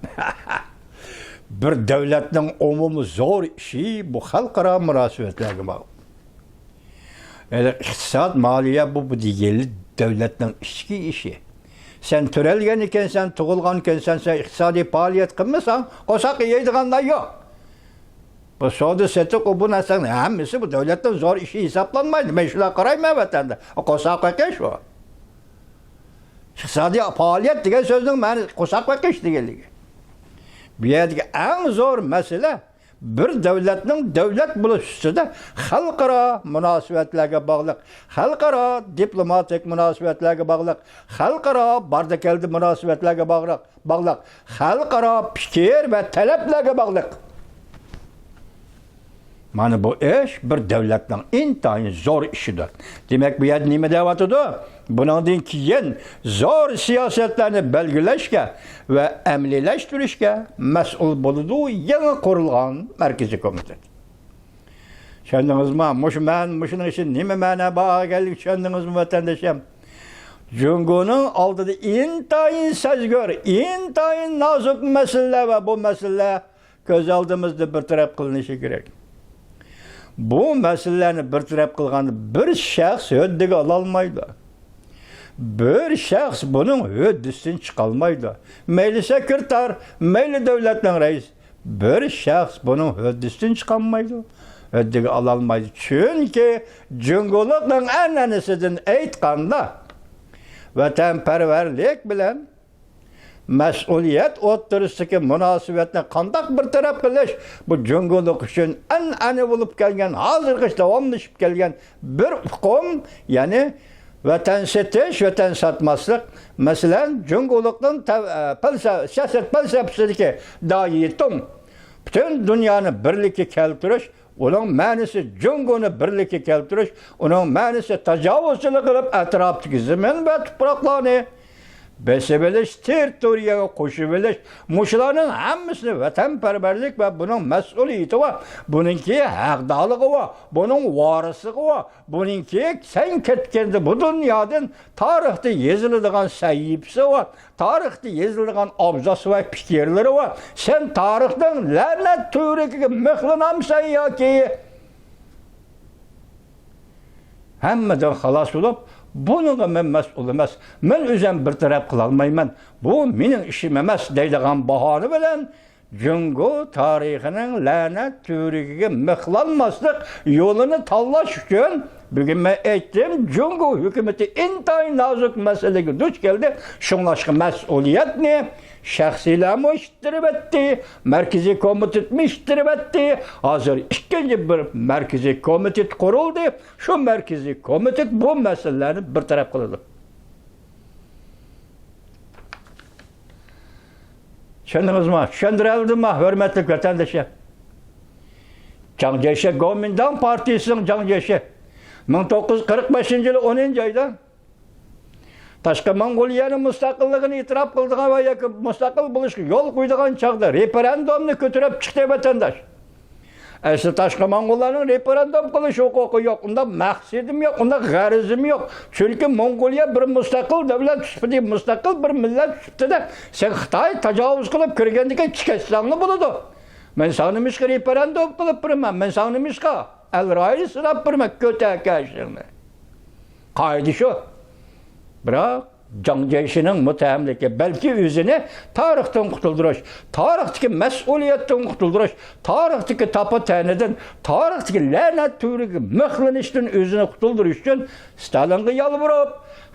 بىر دۆلەتنىڭ ئومۇمىي زور ئىشى بۇ خەلقئارا مۇناسىۋەتلەرگە باغلىق. يەنى ئىقتىساد، مالىيە بۇ، بۇ دېگەنلىك دۆلەتنىڭ ئىچكى ئىشى. سەن تۆرەلگەن ئىكەنسەن، تۇغۇلغان ئىكەنسەن، سەن ئىقتىسادىي پائالىيەت قىلمىساڭ، قورساققا يەيدىغانلار يوق. بۇ سودا سېتىق، ئۇ بۇ نەرسىنىڭ ھەممىسى بۇ دۆلەتنىڭ زور ئىشى ھېسابلانمايدۇ. مەن شۇنداق قارايمەن، ۋەتەندە. قورساق بېقىش ئۇ. ئىقتىسادىي پائالىيەت دېگەن سۆزنىڭ مەنىسى قورساق بېقىش دېگەنلىكى. بۇ يەردىكى ئەڭ زور مەسىلە، بىر دۆلەتنىڭ دۆلەت بولۇش ئۈستىدە خەلقئارا مۇناسىۋەتلەرگە باغلىق، خەلقئارا دىپلوماتىك مۇناسىۋەتلەرگە باغلىق، خەلقئارا باردا-كەلدە مۇناسىۋەتلەرگە باغلىق، باغلىق، خەلقئارا پىكىر ۋە تەلەپلەرگە باغلىق. مانا بۇ ئىش بىر دۆلەتنىڭ ئىنتايىن زور ئىشىدۇر. دېمەك، بۇ يەردە نېمە دەۋاتىدۇ؟ بۇنىڭدىن كېيىن زور سىياسەتلەرنى بەلگىلەشكە ۋە ئەمەلىيلەشتۈرۈشكە مەسئۇل بولىدۇ يېڭى قۇرۇلغان مەركىزىي كومىتېت. چۈشەندىڭىزمۇ؟ مۇشۇ مەن، مۇشۇنىڭ ئىچىدە نېمە مەنە بار ئىكەنلىكىنى چۈشەندىڭىزمۇ، ۋەتەندىشىم؟ جۇڭگونىڭ ئالدىدا ئىنتايىن سەزگۈر، ئىنتايىن نازۇك مەسىلىلەر ۋە بۇ مەسىلىلەر كۆز ئالدىمىزدا بىر تەرەپ قىلىنىشى كېرەك. بۇ مەسىلىلەرنى بىر تەرەپ قىلغاندا بىر شەخس ھۆددىگە ئالالمايدۇ. بىر شەخس بۇنىڭ ھۆددىسىدىن چىقالمايدۇ. مەيلى سېكرېتار، مەيلى دۆلەتنىڭ رەئىسى، بىر شەخس بۇنىڭ ھۆددىسىدىن چىقالمايدۇ، ھۆددىگە ئالالمايدۇ. چۈنكى جۇڭگولۇقنىڭ ئەنئەنىسىدىن ئېيتقاندا، ۋەتەنپەرۋەرلىك بىلەن مەسئۇلىيەت ئوتتۇرىسىدىكى مۇناسىۋەتنى قانداق بىر تەرەپ قىلىش، بۇ جۇڭگولۇق ئۈچۈن ئەنئەنە بولۇپ كەلگەن، ھازىرغىچە داۋاملىشىپ كەلگەن بىر ئۇقۇم، يەنى ۋەتەن سېتىش، ۋەتەن ساتماسلىق. مەسىلەن، جۇڭگولۇقنىڭ تەۋ-، ئە، پەلسە-، سىياسەت پەلسەپىسىدىكى دايىتۇڭ پۈتۈن دۇنيانى بىرلىككە كەلتۈرۈش، ئۇنىڭ مەنىسى جۇڭگونى بىرلىككە كەلتۈرۈش، ئۇنىڭ مەنىسى تاجاۋۇزچىلىق قىلىپ ئەتراپتىكى زېمىن ۋە تۇپراقلارنى بېسىۋېلىش، تېررىتورىيەگە قوشۇۋېلىش، مۇشۇلارنىڭ ھەممىسىنى ۋەتەنپەرۋەرلىك ۋە بۇنىڭ مەسئۇلىيىتى بار، بۇنىڭكى ھەقدارلىقى بار، بۇنىڭ ۋارىسلىقى بار، بۇنىڭكى سەن كەتكەندە بۇ دۇنيادىن تارىختا يېزىلىدىغان سەھىپىسى بار، تارىختا يېزىلىدىغان ئابزاسى ۋە پىكىرلىرى بار. سەن تارىخنىڭ لەنەت تۈۋرۈكىگە مىخلىنامسەن ياكى؟ ھەممىدىن خالاس بولۇپ، بۇنىڭغا مەن مەسئۇل ئەمەس، مەن ئۆزۈم بىر تەرەپ قىلالمايمەن، بۇ مېنىڭ ئىشىم ئەمەس دەيدىغان باھانە بىلەن جۇڭگو تارىخىنىڭ لەنەت تۈۋرۈكىگە مىخلانماسلىق يولىنى تاللاش ئۈچۈن، بۈگۈن مەن ئېيتتىم، جۇڭگو ھۆكۈمىتى ئىنتايىن نازۇك مەسىلىگە دۇچ كەلدى. شۇڭلاشقا مەسئۇلىيەتنى شەخسىيلەرمۇ ئىتتىرىۋەتتى، مەركىزىي كومىتېتمۇ ئىتتىرىۋەتتى. ھازىر ئىككىنچى بىر مەركىزىي كومىتېت قۇرۇلدى. شۇ مەركىزىي كومىتېت بۇ مەسىلىلەرنى بىر تەرەپ قىلىدۇ. چۈشەندىڭىزمۇ؟ چۈشەندۈرەلىدىممۇ، ھۆرمەتلىك ۋەتەندىشىم؟ جاڭ جيېشى، گومىنداڭ پارتىيىسىنىڭ جاڭ جيېشى، مىڭ توققۇز يۈز قىرىق بەشىنچى يىلى ئونىنچى ئايدا تاشقى موڭغۇلىيەنىڭ مۇستەقىللىقىنى ئېتىراپ قىلىدىغان ۋە ياكى مۇستەقىل بولۇشقا يول قويىدىغان چاغدا رېفېرېندۇمنى كۆتۈرۈپ چىقتى ۋەتەنداش. ئەسلى تاشقى موڭغۇللارنىڭ رېفېرېندۇم قىلىش ھوقۇقى يوق، ئۇنداق مەقسىتىمۇ يوق، ئۇنداق غەرىزىمۇ يوق. چۈنكى موڭغۇلىيە بىر مۇستەقىل دۆلەت سۈپىتى، مۇستەقىل بىر مىللەت سۈپىتىدە سەن خىتاي تاجاۋۇز قىلىپ كىرگەندىكىن چىقىشساڭلا بولىدۇ. مەن ساڭا نېمىشقا رېفېرېندۇم قىلىپ بېرىمەن؟ مەن ساڭا نېمىشقا ئەل رايى سىناپ بېرىمەن؟ كۆتەر كەشىڭنى. قائىدە شۇ. بىراق جاڭ جيېشىنىڭ مۇتتەھەملىكى بەلكى ئۆزىنى تارىختىن قۇتۇلدۇرۇش، تارىختىكى مەسئۇلىيەتتىن قۇتۇلدۇرۇش، تارىختىكى تاپا-تەنىدىن، تارىختىكى لەنەت تۈۋرۈكىگە مىخلىنىشتىن ئۆزىنى قۇتۇلدۇرۇش ئۈچۈن ستالىنغا يالۋۇرۇپ،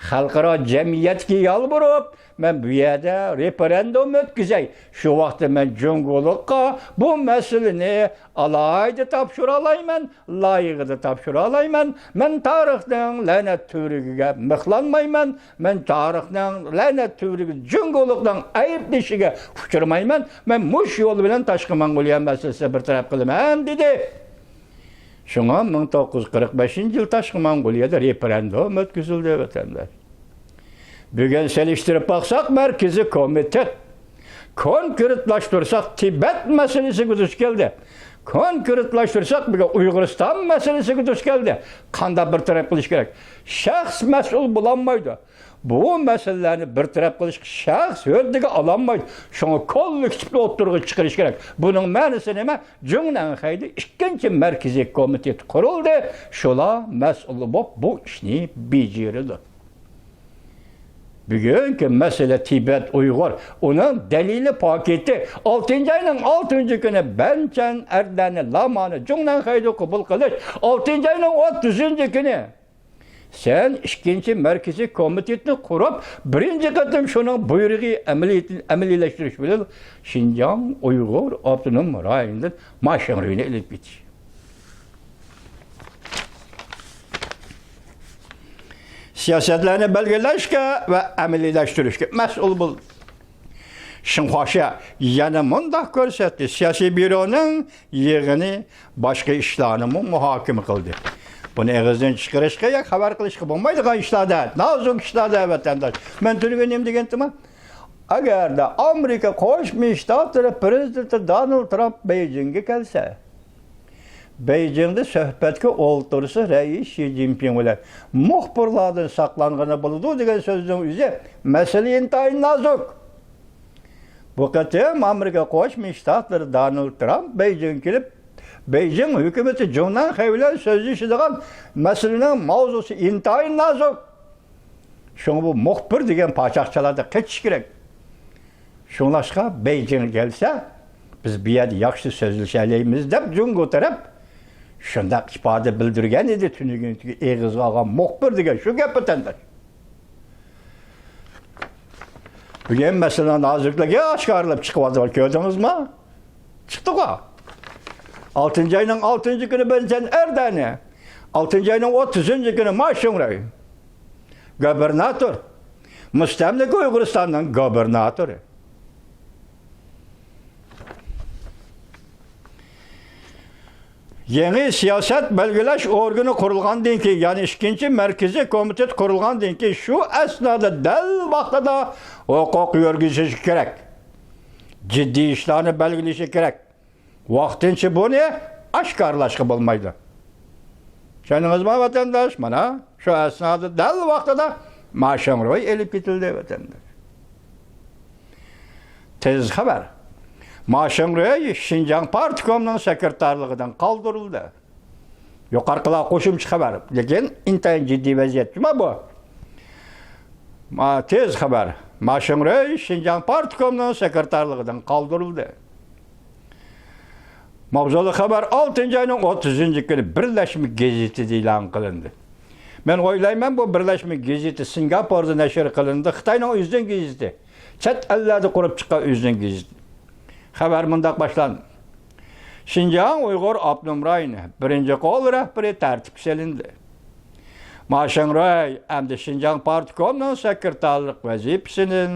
خەلقئارا جەمئىيەتكە يالۋۇرۇپ، مەن بۇ يەردە رېفېرېندۇم ئۆتكۈزەي. شۇ ۋاقىتتا مەن جۇڭگولۇققا بۇ مەسىلىنى ئالاھىدە تاپشۇرالايمەن، لايىقىدا تاپشۇرالايمەن. مەن تارىخنىڭ لەنەت تۈۋرۈكىگە مىخلانمايمەن. مەن تارىخنىڭ لەنەت تۈۋرۈكى جۇڭگولۇقنىڭ ئەيىبلىشىگە ئۇچرىمايمەن. مەن مۇشۇ يول بىلەن تاشقى موڭغۇلىيە مەسىلىسىنى بىر تەرەپ قىلىمەن، دېدى. شۇڭا مىڭ توققۇز يۈز قىرىق بەشىنچى يىل تاشقى موڭغۇلىيەدە رېفېرېندۇم ئۆتكۈزۈلدى، ۋەتەنداش. بۈگۈن سېلىشتۇرۇپ باقساق، مەركىزىي كومىتېت، كونكرېتلاشتۇرساق، تىبەت مەسىلىسىگە دۇچ كەلدى. كونكرېتلاشتۇرساق، بۈگۈن ئۇيغۇرىستان مەسىلىسىگە دۇچ كەلدى. قانداق بىر تەرەپ قىلىش كېرەك؟ شەخس مەسئۇل بولالمايدۇ. بۇ مەسىلىلەرنى بىر تەرەپ قىلىشقا شەخس ھۆددىگە ئالالمايدۇ. شۇڭا كوللېكتىپنى ئوتتۇرىغا چىقىرىش كېرەك. بۇنىڭ مەنىسى نېمە؟ جۇڭنەنخەيدە ئىككىنچى مەركىزىي كومىتېت قۇرۇلدى. شۇلار مەسئۇل بولۇپ بۇ ئىشنى بېجىرىدۇ. بۈگۈنكى مەسىلە تىبەت ئۇيغۇر، ئۇنىڭ دەلىلى پاكىتى. ئالتىنچى ئاينىڭ ئالتىنچى كۈنى بەنچەن ئەردەنى لامانى جۇڭنەنخەيدە قوبۇل قىلىش، ئالتىنچى ئاينىڭ ئوتتۇزىنچى كۈنى سەن ئىككىنچى مەركىزىي كومىتېتنى قۇرۇپ، بىرىنچى قېتىم شۇنىڭ بۇيرۇقى ئەمەلىيىتىنى ئەمەلىيلەشتۈرۈش بىلەن شىنجاڭ ئۇيغۇر ئاپتونوم رايونىدىن ما شېڭرۇينى ئېلىپ كېتىش. سىياسەتلەرنى بەلگىلەشكە ۋە ئەمەلىيلەشتۈرۈشكە مەسئۇل بولدى. شىنخۇاشيا يەنە مۇنداق كۆرسەتتى، سىياسىي بيۇرونىڭ يىغىنى باشقا ئىشلارنىمۇ مۇھاكىمە قىلدى. بۇنى ئېغىزدىن چىقىرىشقا يا خەۋەر قىلىشقا بولمايدىغان ئىشلار-دە، نازۇك ئىشلار-دە، ۋەتەنداش. مەن تۈنۈگۈن نېمە دېگەنتىم؟ ئەگەردە ئامېرىكا قوشما شتاتلىرى پرېزىدېنتى دونالد ترامپ بېيجىڭگە كەلسە، بېيجىڭدا سۆھبەتكە ئولتۇرسا، رەئىس شى جىنپىڭ بىلەن مۇخبىرلاردىن ساقلانغىنى بولىدۇ دېگەن سۆزنىڭ ئۆزى مەسىلە ئىنتايىن نازۇك. بۇ قېتىم ئامېرىكا قوشما شتاتلىرى دونالد ترامپ بېيجىڭغا كېلىپ، بېيجىڭ ھۆكۈمىتى جۇڭنەنخەي بىلەن سۆزلىشىدىغان مەسىلىنىڭ ماۋزۇسى ئىنتايىن نازۇك. شۇڭا بۇ مۇخبىر دېگەن پاچاقچىلاردىن قېچىش كېرەك. شۇڭلاشقا بېيجىڭغا كەلسە، بىز بۇ يەردە ياخشى سۆزلىشەلەيمىز دەپ جۇڭگو تەرەپ شۇنداق ئىپادە بىلدۈرگەن ئىدى. تۈنۈگۈنكى ئېغىزغا ئالغان مۇخبىر دېگەن شۇ گەپ، ۋەتەنداش. بۈگۈن مەسىلىنىڭ نازۇكلۇقى ئاشكارىلىنىپ چىقىۋاتىدۇ، كۆردىڭىزمۇ؟ چىقتىغۇ. ئالتىنچى ئاينىڭ ئالتىنچى كۈنى بەنچەن ئەردەنى، ئالتىنچى ئاينىڭ ئوتتۇزىنچى كۈنى ما شېڭرۇي، گۇبېرناتور، مۇستەملىكە ئۇيغۇرىستاننىڭ گۇبېرناتورى. يېڭى سىياسەت بەلگىلەش ئورگىنى قۇرۇلغاندىن كېيىن، يەنى ئىككىنچى مەركىزىي كومىتېت قۇرۇلغاندىن كېيىن، شۇ ئەسنادا دەل ۋاقتىدا ھوقۇق يۈرگۈزۈشى كېرەك. جىددىي ئىشلارنى بەلگىلىشى كېرەك. ۋاقتىنچە بۇنى ئاشكارىلاشقا بولمايدۇ. چۈشەندىڭىزمۇ، ۋەتەنداش؟ مانا شۇ ئەسنادا دەل ۋاقتىدا ما شېڭرۇي ئېلىپ كېتىلدى، ۋەتەنداش. تېز خەۋەر. ما شېڭرۇي شىنجاڭ پارتكومنىڭ سېكرېتارلىقىدىن قالدۇرۇلدى. يۇقىرىقىلار قوشۇمچە خەۋەر، لېكىن ئىنتايىن جىددىي ۋەزىيەت جۇما بۇ. ما، تېز خەۋەر. ما شېڭرۇي شىنجاڭ پارتكومنىڭ سېكرېتارلىقىدىن قالدۇرۇلدى. ماۋزۇلۇق خەۋەر ئالتىنچى ئاينىڭ ئوتتۇزىنچى كۈنى بىرلەشمە گېزىتىدە ئېلان قىلىندى. مەن ئويلايمەن، بۇ بىرلەشمە گېزىتى سىنگاپوردا نەشر قىلىندى، خىتاينىڭ ئۆزىنىڭ گېزىتى. چەت ئەللەردە قۇرۇپ چىققان ئۆزىنىڭ گېزىتى. خەۋەر مۇنداق باشلاندى. شىنجاڭ ئۇيغۇر ئاپتونوم رايونى بىرىنچى قول رەھبىرى تەرتىپكە سېلىندى. ما شېڭرۇي ئەمدى شىنجاڭ پارتكومنىڭ سېكرېتارلىق ۋەزىپىسىدىن،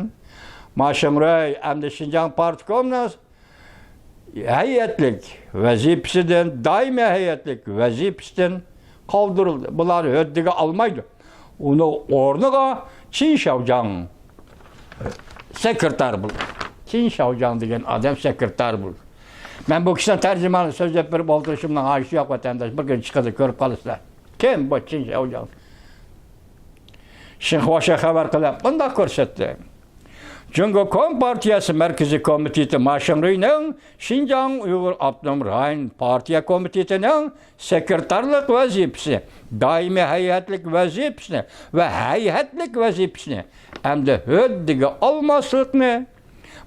ما شېڭرۇي ئەمدى شىنجاڭ پارتكومنىڭ ھەيئەتلىك ۋەزىپىسىدىن، دائىمىي ھەيئەتلىك ۋەزىپىسىدىن قالدۇرۇلدى. بۇلار ھۆددىگە ئالمايدۇ. ئۇنىڭ ئورنىغا چىن شياۋجياڭ سېكرېتار بولدى. چىن شياۋجياڭ دېگەن ئادەم سېكرېتار بولدى. مەن بۇ كىشىنىڭ تەرجىمانى سۆزلەپ بېرىپ ئولتۇرۇشۇمنىڭ ھاجىتى يوق، ۋەتەنداش. بىر كۈن چىقىدۇ، كۆرۈپ قالىسىلەر. كىم بۇ چىن شياۋجياڭ؟ شىنخۇا خەۋەر قىلىپ مۇنداق كۆرسەتتى. جۇڭگو كومپارتىيەسى مەركىزىي كومىتېتى ما شىڭرۇينىڭ شىنجاڭ ئۇيغۇر ئاپتونوم رايون پارتىيە كومىتېتىنىڭ سېكرېتارلىق ۋەزىپىسى، دائىمىي ھەيئەتلىك ۋەزىپىسىنى ۋە ھەيئەتلىك ۋەزىپىسىنى ئەمدى ھۆددىگە ئالماسلىقنى،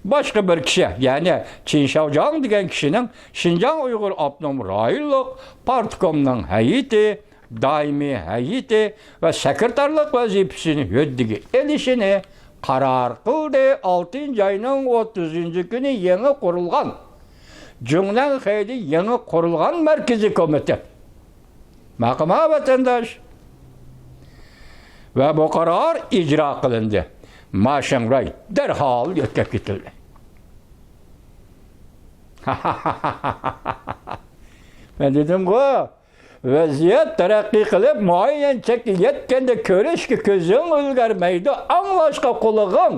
باشقا بىر كىشى، يەنى چىن شياۋجياڭ دېگەن كىشىنىڭ شىنجاڭ ئۇيغۇر ئاپتونوم رايونلۇق پارتكومنىڭ ھەيئىتى، دائىمىي ھەيئىتى ۋە سېكرېتارلىق ۋەزىپىسىنى ھۆددىگە ئېلىشىنى قارار قىلدى. ئالتىنچى ئاينىڭ ئوتتۇزىنچى كۈنى يېڭى قۇرۇلغان، جۇڭنەن خېيدى يېڭى قۇرۇلغان مەركىزىي كومىتېت. ماقۇلما، ۋەتەنداش؟ ۋە بۇ قارار ئىجرا قىلىندى. ما شىڭرۇي دەرھال يۆتكەپ كېتىلدى. مەن دېدىمغۇ، ۋەزىيەت تەرەققىي قىلىپ، مۇئەييەن چەككە يەتكەندە كۆرۈشكە كۆزۈڭ ئۈلگۈرمەيدۇ، ئاڭلاشقا قۇلىقىڭ،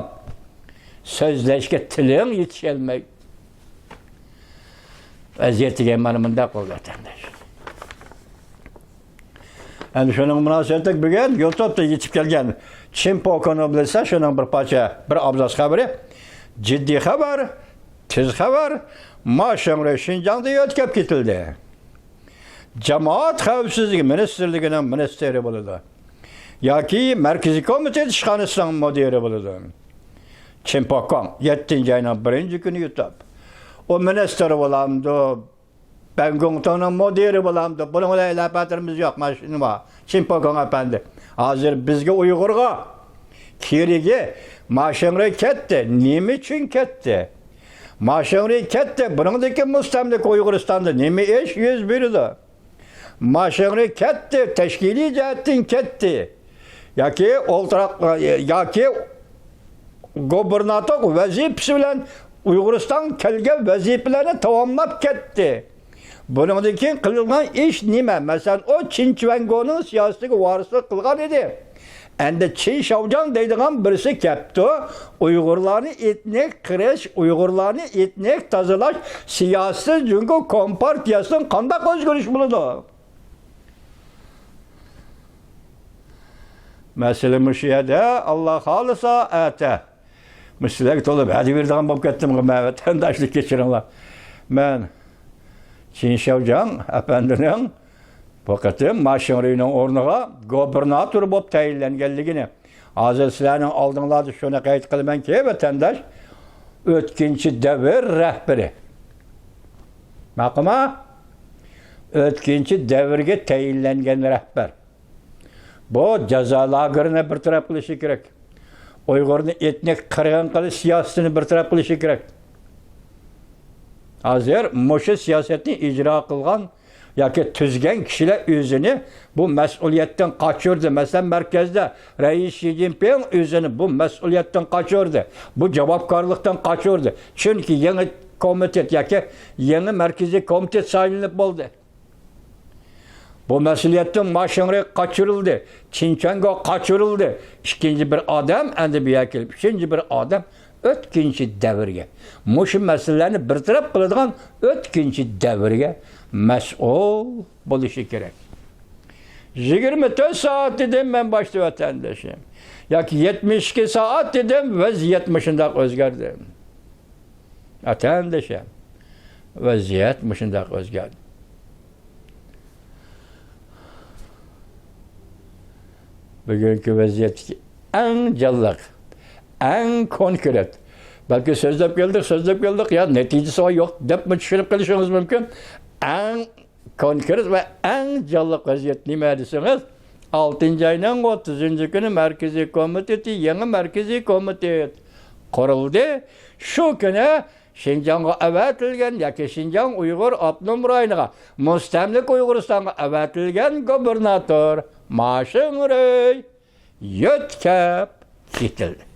سۆزلەشكە تىلىڭ يېتىشەلمەيدۇ. ۋەزىيەت دېگەن مانا مۇنداق بولدى، ۋەتەنداش. ئەمدى شۇنىڭ مۇناسىۋەتلىك بۈگۈن يۇتۇبتا يېتىپ كەلگەن چىن پوكۇنى بىلسە، شۇنىڭ بىر پارچە، بىر ئابزاس خەۋىرى. جىددىي خەۋەر، تېز خەۋەر، ما شىڭرۇي شىنجاڭدا يۆتكەپ كېتىلدى. جامائەت خەۋپسىزلىكى مىنىستىرلىكىنىڭ مىنىستىرى بولىدۇ ياكى مەركىزىي كومىتېت ئىشخانىسىنىڭ مۇدىرى بولىدۇ. چىن پوكۇڭ، يەتتىنچى ئاينىڭ بىرىنچى كۈنى يۇتۇپ. ئۇ مىنىستىر بولامدۇ، بەنگۇڭتۇڭنىڭ مۇدىرى بولامدۇ، بۇنىڭ بىلەن ئەلاپەتلىرىمىز يوق. مانا شۇنى بار، چىن پوكۇڭ ئەپەندى. ھازىر بىزگە ئۇيغۇرغا كېرىكى، ما شىڭرۇي كەتتى. نېمە ئۈچۈن كەتتى؟ ما شىڭرۇي كەتتى. بۇنىڭدىن كېيىن مۇستەملىكە ئۇيغۇرىستاندا نېمە ئىش يۈز بېرىدۇ؟ ما شىڭرۇي كەتتى، تەشكىلىي جەھەتتىن كەتتى. ياكى ئولتۇراق، ياكى گوبىرناتور ۋەزىپىسى بىلەن ئۇيغۇرىستانغا كەلگەن ۋەزىپىلەرنى تاماملاپ كەتتى. بۇنىڭدىن كېيىن قىلىدىغان ئىش نېمە؟ مەسىلەن، ئۇ چىن چۈەنگونىڭ سىياسىتىگە ۋارىسلىق قىلغان ئىدى. ئەمدى چىن شياۋجياڭ دەيدىغان بىرسى كەپتۇ، ئۇيغۇرلارنى ئېتنىك قىرىش، ئۇيغۇرلارنى ئېتنىك تازىلاش سىياسىتى جۇڭگو كومپارتىيەسىدىن قانداق ئۆزگىرىش بولىدۇ؟ مەسىلە مۇشۇ يەردە، ئاللا خالىسا ئەتە مۇشۇ سىلەرگە تولا ۋەدە بېرىدىغان بولۇپ كەتتىم، مەن ۋەتەنداشلىق كەچۈرۈڭلار. مەن چىن شياۋجياڭ ئەپەندىنىڭ بۇ قېتىم ما شىڭرۇينىڭ ئورنىغا گوبىرناتور بولۇپ تەيىنلەنگەنلىكىنى، ھازىر سىلەرنىڭ ئالدىڭلاردا شۇنى قەيت قىلىمەنكى، ۋەتەنداش، ئۆتكۈنچى دەۋر رەھبىرى، ماقۇلما، ئۆتكۈنچى دەۋرگە تەيىنلەنگەن رەھبەر. بۇ جازا لاگېرىنى بىر تەرەپ قىلىشى كېرەك. ئۇيغۇرنى ئېتنىك قىرغىن قىلىش سىياسىتىنى بىر تەرەپ قىلىشى كېرەك. ھازىر مۇشۇ سىياسەتنى ئىجرا قىلغان ياكى تۈزگەن كىشىلەر ئۆزىنى بۇ مەسئۇلىيەتتىن قاچۇردى. مەسىلەن، مەركەزدە رەئىس شى جىنپىڭ ئۆزىنى بۇ مەسئۇلىيەتتىن قاچۇردى، بۇ جاۋابكارلىقتىن قاچۇردى. چۈنكى يېڭى كومىتېت ياكى يېڭى مەركىزىي كومىتېت سايلىنىپ بولدى. بۇ مەسئۇلىيەتتىن ما شىڭرۇي قاچۇرۇلدى، چىن چۈەنگو قاچۇرۇلدى. ئىككىنچى بىر ئادەم ئەمدى بۇ يەرگە كېلىپ، ئۈچىنچى بىر ئادەم ئۆتكۈنچى دەۋرگە، مۇشۇ مەسىلىلەرنى بىر تەرەپ قىلىدىغان ئۆتكۈنچى دەۋرگە مەسئۇل بولۇشى كېرەك. يىگىرمە تۆت سائەت دېدىم مەن باشتا، ۋەتەندىشىم. ياكى يەتمىش ئىككى سائەت دېدىم، ۋەزىيەت مۇشۇنداق ئۆزگەردى. ۋەتەندىشىم، ۋەزىيەت مۇشۇنداق ئۆزگەردى. بۈگۈنكى ۋەزىيەتتىكى ئەڭ جانلىق، ئەڭ كونكرېت، بەلكى سۆزلەپ كەلدۇق، سۆزلەپ كەلدۇق، يا نەتىجىسى يوق دەپمۇ چۈشىنىپ قېلىشىڭىز مۇمكىن. ئەڭ كونكرېت ۋە ئەڭ جانلىق ۋەزىيەت نېمە دېسىڭىز، ئالتىنچى ئاينىڭ ئوتتۇزىنچى كۈنى مەركىزىي كومىتېتى، يېڭى مەركىزىي كومىتېت قۇرۇلدى. شۇ كۈنى شىنجاڭغا ئەۋەتىلگەن ياكى شىنجاڭ ئۇيغۇر ئاپتونوم رايونىغا، مۇستەملىكە ئۇيغۇرىستانغا ئەۋەتىلگەن گۇبېرناتور ما شىڭرۇي يۆتكەپ كېتىلدى.